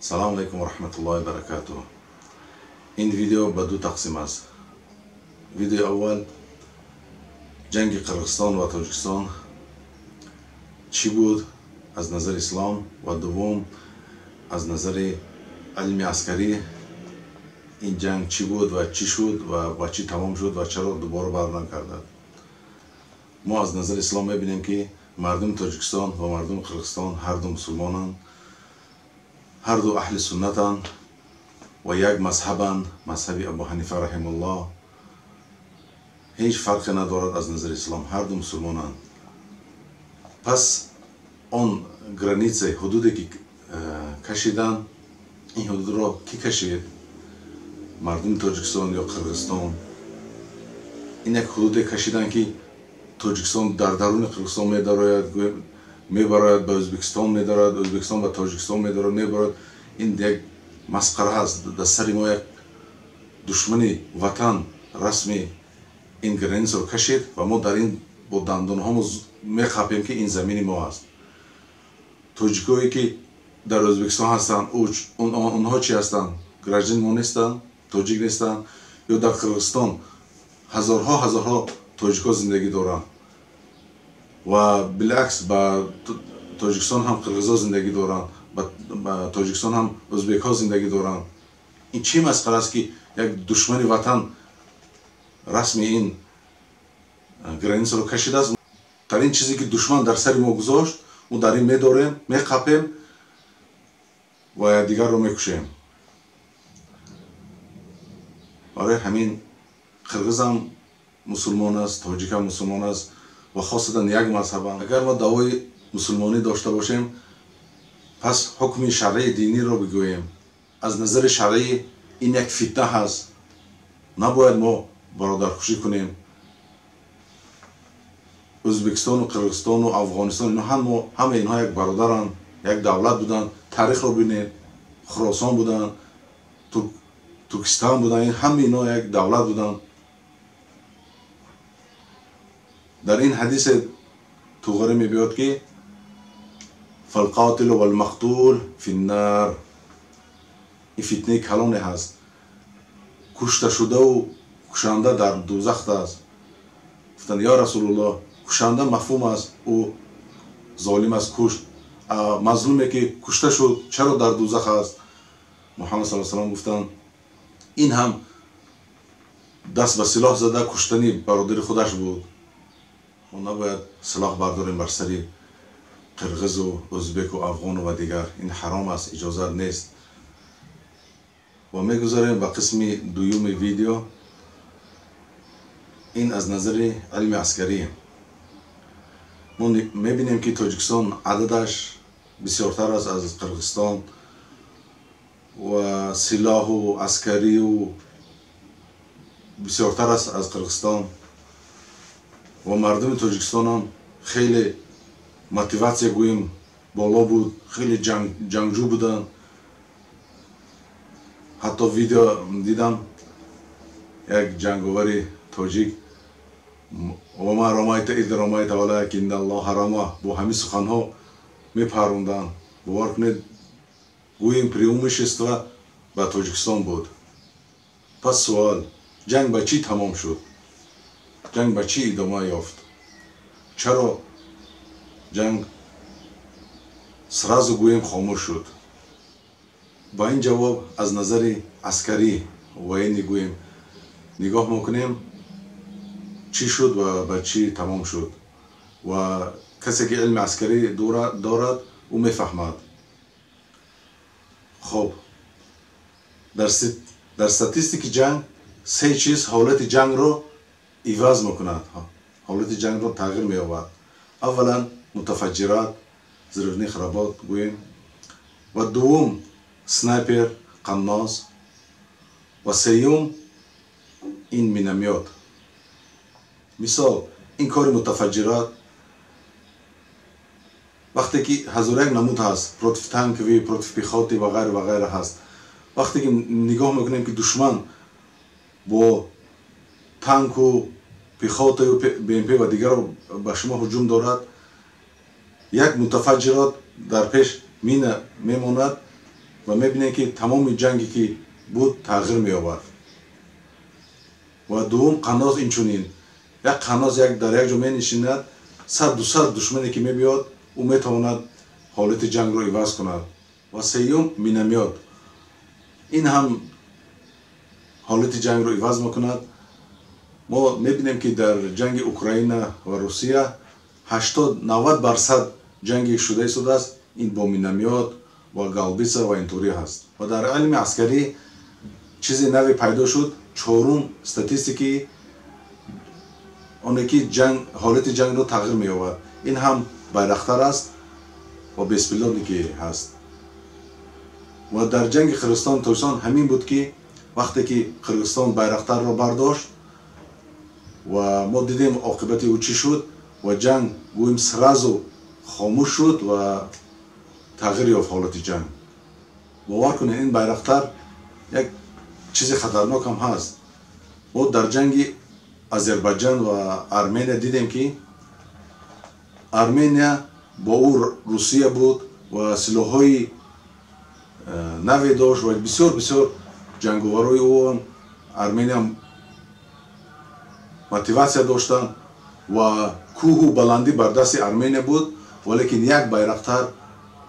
Салом алейкум ва раҳматуллоҳи ва баракатуҳ. Ин видео ба ду тақсим аст. Видеои аввал ҷанги Қирғизистон ва Тоҷикистон чӣ буд аз назари ислом ва дуввум аз назари илми аскарӣ ин ҷанг чӣ буд ва чӣ шуд ва ба чӣ тамом шуд ва чаро дубора барнагардад. Мо аз назари ислом мебинем, ки мардуми Тоҷикистон ва мардуми Қирғизистон ҳар ду мусулмонанд, ҳар ду аҳли суннатанд ва як мазҳабанд, мазҳаби Абу Ҳанифа раҳимуллоҳ. Ҳеҷ фарқе надорад аз назари ислом, ҳар ду мусулмонанд. Пас он граница, ҳудуде ки кашиданд, ин ҳудудро кӣ кашид? Мардуми Тоҷикистон ё Қирғизистон? Ин як ҳудуде кашиданд, ки Тоҷикистон дар даруни Қирғизистон медарояд, мебарояд, ба Ӯзбекистон медарояд, Ӯзбекистон ба Тоҷикистон медарояд, мебарояд. Ин як масхара аст. Дар сари мо як душмани ватан расми ин границаро кашид ва мо дар ин бо дандонҳомо мехапем, ки ин замини мо аст. Тоҷикое ки дар Ӯзбекистон ҳастанд, онҳо чӣ ҳастанд? Граждан мо нестанд? Тоҷик нестанд? Ё дар Қирғизистон ҳазорҳо ҳазорҳо тоҷикҳо зиндагӣ доранд ва билакс ба Тоҷикистон ҳам қирғизҳо зиндагӣ доранд, ба Тоҷикистон ҳам ӯзбекҳо зиндагӣ доранд. Ин чӣ масхара аст, ки як душмани ватан расми ин границаро кашидааст? Дар ин чизе ки душман дар сари мо гузошт, мо дар ин медорем, меқапем ва якдигарро мекушем. Барои ҳамин қирғизам мусулмон аст, тоҷикам мусулмон аст ва хосатан як мазҳабанд. Агар мо даъвои мусулмонӣ дошта бошем, пас ҳукми шаръии диниро бигӯем. Аз назари шаръӣ ин як фитна ҳаст, набояд мо бародаркушӣ кунем. Ӯзбекистону Қирғизистону Афғонистон ино ҳама инҳо як бародаранд, як давлат буданд. Таърихро бинед, Хуросон буданд, Туркистон буданд, ҳама ино як давлат буданд. Дар ин ҳадисе туғрӣ мебиёд, ки фалқотилу валмақтул финнар. Ин фитнаи калоне ҳаст, кушташудаву кушанда дар дӯзах аст. Гуфтанд: ё Расулуллоҳ, кушанда мафҳум аст, ӯ золим аст, кушт. Мазлуме ки кушта шуд, чаро дар дӯзах аст? Муҳаммад саллаллоҳу алайҳи васаллам гуфтанд: ин ҳам даст ба силоҳ зада куштани бародари худаш буд. Мо набояд силоҳ бардорем бар сари қирғизу ӯзбеку афғону ва дигар. Ин ҳаром аст, иҷозат нест. Ва мегузарем ба қисми дуюми видео. Ин аз назари илми аскарӣ. Мо мебинем, ки Тоҷикистон ададаш бисёртар аст аз Қирғизистон ва силоҳу аскарию бисёртар аст аз Қирғизистон ва мардуми Тоҷикистонам хеле мотиватсия гӯем боло буд, хеле ҷангҷӯ буданд. Ҳатто видео дидам, як ҷанговари тоҷик вама рамайта из рамайта валакинна Аллоҳа рама бо ҳамин суханҳо мепаронданд. Бовар кунед, гӯем преимущество ба Тоҷикистон буд. Пас суол: ҷанг ба чӣ тамом шуд? Ҷанг ба чӣ идома ёфт? Чаро ҷанг сразу гӯем хомӯш шуд? Ба ин ҷавоб аз назари аскарӣ, военный гӯем, нигоҳ мекунем, чӣ шуд ва ба чӣ тамом шуд. Ва касе ки илми аскарӣ дорад, ӯ мефаҳмад. Хоб, дар статистики ҷанг се чиз ҳолати ҷангро иваз мекунад, ҳолати ҷангро тағйир меёбад. Аввалан мутафаҷҷират, взрывных работ гӯем, ва дуввум снайпер, қаннос, ва сеюм ин миномёт. Мисол, ин кори мутафаҷҷирот вақте ки ҳазоряк намуд ҳаст, противтанковый, противпехотный ва ғайра ва ғайра ҳаст. Вақте ки нигоҳ мекунем, ки душман бо танку, пехотаю, БМП ва дигарро ба шумо ҳуҷум дорад, як мутафаҷҷирот дар пеш мина мемонад. ва мебинем, ки тамоми ҷанге ки буд, тағйир меёбад. Ва дуввум, қаннос. Инчунин як қаннос як дар як ҷо менишинад, 100, 200 душмане ки мебиёд, ӯ метавонад ҳолати ҷангро иваз кунад. Ва сеюм, миномёт. Ин ҳам ҳолати ҷангро иваз мекунад. Мо мебинем, ки дар ҷанги Украина ва Русия 80, 90% ҷанге шуда истодааст, ин бо миномёт ва гаубица ва инторӣ ҳаст. Ва дар илми аскарӣ чизи наве пайдо шуд, чорум статистики, оне ки ҷанг, ҳолати ҷангро тағйир меёбад, ин ҳам Байрақтар аст ва беспилотнике ҳаст. Ва дар ҷанги Қирғизистон, Тоҷикистон ҳамин буд, ки вақте ки Қирғизистон Байрақтарро бардошт ва мо дидем, оқибати ӯ чӣ шуд, ва ҷанг, гӯем, сразу хомӯш шуд ва тағйир ёфт ҳолати ҷанг. Бовар кунед, ин Байрақтар як чизи хатарнок ҳам ҳаст. Мо дар ҷанги Азербайҷан ва Армения дидем, ки Армения бо ӯ Русия буд ва силоҳҳои наве дошт ва бисёр бисёр ҷанговарои ӯ Армения мотиватсия доштанд ва кӯҳу баландӣ бар дасти Армения буд, валекин як Байрақтар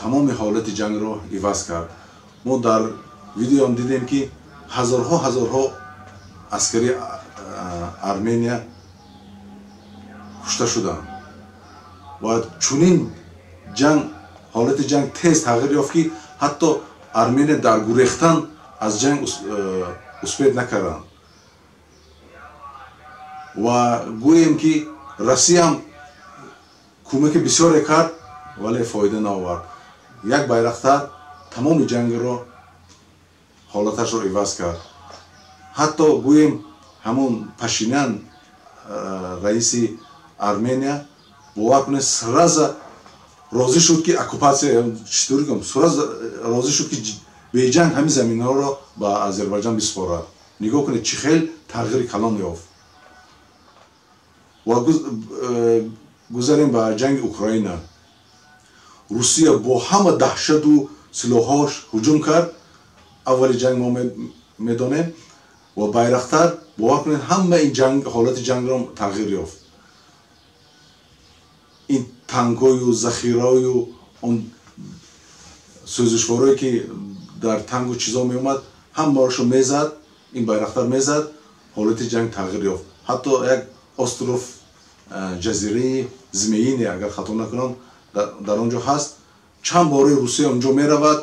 тамоми ҳолати ҷангро иваз кард. Мо дар видеоам дидем, ки ҳазорҳо, ҳазорҳо аскари Армения кушта шуданд ва чунин ҷанг, ҳолати ҷанг тез тағйир ёфт, ки ҳатто Армения дар гурехтан аз ҷанг успеть накарданд. Ва гӯем, ки Россияам кӯмаки бисёре кард, вале фоида наовард. Як Байрақтар тамоми ҷангро, ҳолаташро иваз кард. Ҳатто, гӯем, ҳамон Пашинян, раиси Армения, бовар кунед, сразу розӣ шуд, ки оккупация, читори гум, сразу розӣ шуд, ки беҷанг ҳамин заминҳоро ба Азербайҷан бисупорад. Нигоҳ кунед, чӣ хел тағйири калон ёфт. Ва гузарем ба ҷанги Украина. Русия бо ҳама даҳшату силоҳҳош ҳуҷум кард аввали ҷанг, мо медонем. Ва Байрақтар, бовар кунед, ҳама ин ҷанг, ҳолати ҷангро тағйир ёфт. Ин танкҳою захираою он сӯзишворое, ки дар тангу чизо меомад, ҳамаашо мезад, ин Байрақтар мезад, ҳолати ҷанг тағйир ёфт. Ҳатто як остров, ҷазираи Змеине, агар хато накунам, дар он ҷо ҳаст, чанд бори Русия онҷо меравад,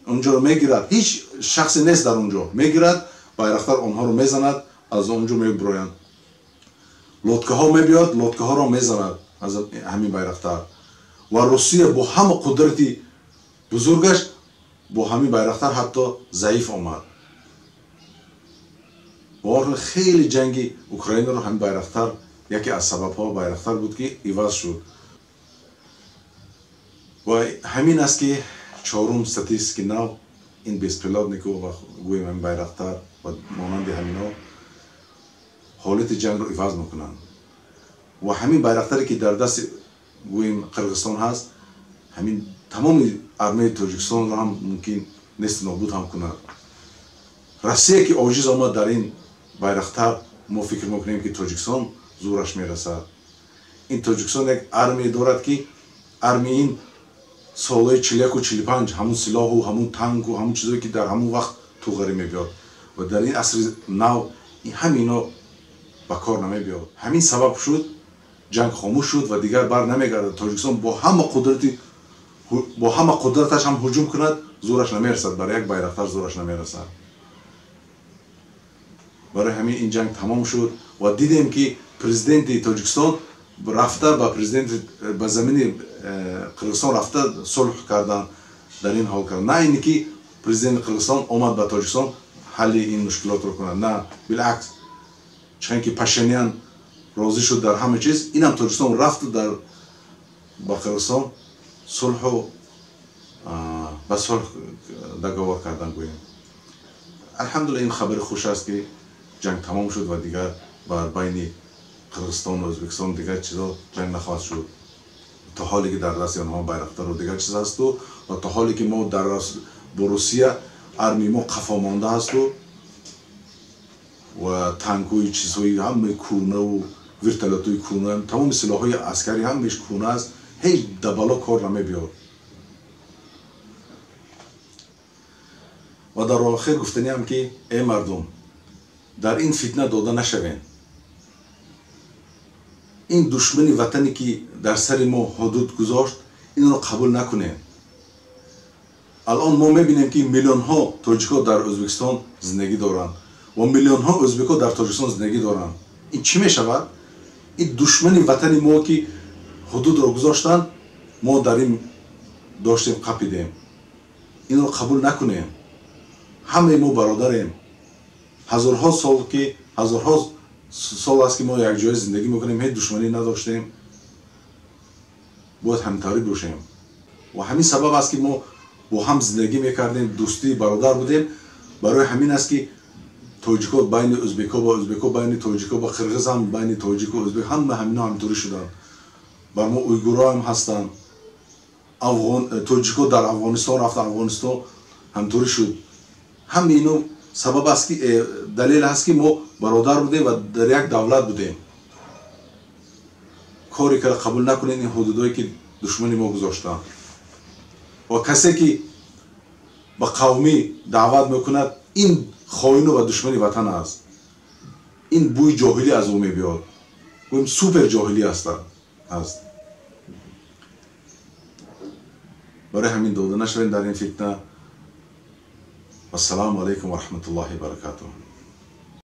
онҷоро мегирад, ҳеҷ шахсе нест дар он ҷо, мегирад, Байрақтар онҳоро мезанад, аз он ҷо мебуроянд. Лодкаҳо мебиёд, лодкаҳоро мезанад аз ҳамин Байрақтар. Ва Русия бо ҳама қудрати бузургаш бо ҳамин Байрақтар ҳатто заиф омад. Бовар кунед, хеле ҷанги Украинаро ҳамин Байрақтар, яке аз сабабҳо Байрақтар буд, ки иваз шуд. Ва ҳамин аст, ки чорум статистики нав, ин беспилотнику ва, гӯем, ҳамин Байрақтар ва монанди ҳаминҳо ҳолати ҷангро иваз мекунанд. Ва ҳамин Байрақтаре, ки дар дасти, гӯем, Қирғизистон ҳаст, ҳамин тамоми армияи Тоҷикистонро ҳам мумкин несту нобуд ҳам кунад. Россия, ки оҷиз омад дар ин Байрақтар, мо фикр мекунем, ки Тоҷикистон зӯраш мерасад. Ин Тоҷикистон як армия дорад, ки армия ин солҳои 41-у 45, ҳамун силоҳу ҳамун танку, ҳамун чизое, ки дар ҳамун вақт туғарӣ мебиёд, ва дар ин асри нав ҳамино ба кор намебиёд. Ҳамин сабаб шуд, ҷанг хомӯш шуд ва дигар бар намегардад. Тоҷикистон бо ҳама қудрати, бо ҳама қудраташ ҳам ҳуҷум кунад, зӯраш намерасад, бар як Байрақтар зӯраш намерасад. Барои ҳамин ин ҷанг тамом шуд. Ва дидем, ки президенти Тоҷикистон рафта ба президенти, ба замини Қирғизистон рафта сулҳ кардан, дар ин ҳол кард, на ине ки президенти Қирғизистон омад ба Тоҷикистон ҳалли ин мушкилотро кунад. На, билакс, чӣ ки Пашинян розӣ шуд дар ҳама чиз, инам Тоҷикистон рафту дар ба Қирғизистон сулҳу ба сулҳ договор кардан, гӯем. Алҳамдулилла, ин хабари хуш аст, ки ҷанг тамом шуд ва дигар бар байни Қирғизистон ва Ӯзбекистон дигар чизо ҷанг нахоҳад шуд, то ҳоле ки дар дасти онҳо Байрақтару дигар чиз ҳасту ва то ҳоле ки мо дар Бо Русия армияи мо қафо монда ҳасту ва танкҳои, чизҳои ҳамаи кӯнаву вертолётҳои кӯна, тамоми силоҳҳои аскарӣ ҳамааш кӯна аст, ҳеҷ дабало кор намебиёд. Ва дар охир гуфтаниам, ки эй мардум, дар ин фитна дода нашавем. Ин душмани ватане, ки дар сари мо ҳудуд гузошт, инро қабул накунем. Алон мо мебинем, ки миллионҳо тоҷикҳо дар Ӯзбекистон зиндагӣ доранд ва миллионҳо ӯзбекҳо дар Тоҷикистон зиндагӣ доранд. Ин чӣ мешавад? Ин душмани ватани мо, ки ҳудудро гузоштанд, мо дар ин доштем, қапидем. Инро қабул накунем. Ҳамаи мо бародарем. Ҳазорҳо сол, ки ҳазорҳо сол аст, ки мо якҷоя зиндагӣ мекунем, ҳеҷ душманӣ надоштем, бояд ҳамтаврӣ бошем. Ва ҳамин сабаб аст, ки мо бо ҳам зиндагӣ мекардем, дӯстӣ, бародар будем. Барои ҳамин аст, ки тоҷикҳо байни ӯзбекҳо ва ӯзбекҳо байни тоҷикҳо ва қирғиз ҳам байни тоҷику ӯзбек, ҳама ҳамино ҳамтурӣ шуданд. Бар мо уйгурҳо ҳам ҳастанд. Афғон, тоҷикҳо дар Афғонистон рафта, Афғонистон ҳамтурӣ шуд. Ҳама ино сабаб аст, ки далел аст, ки мо бародар будем ва дар як давлат будем. Коре кара қабул накунед, ин ҳудудое, ки душмани мо гузоштанд. Ва касе, ки ба қавмӣ даъват мекунад, ин хоину ва душмани ватан аст. Ин бӯи ҷоҳилӣ аз ӯ мебиёд, гӯем, супер ҷоҳилӣ аст. Барои ҳамин дода нашавем дар ин фитна. Вассалому алайкум ва раҳматуллоҳи баракатуҳ.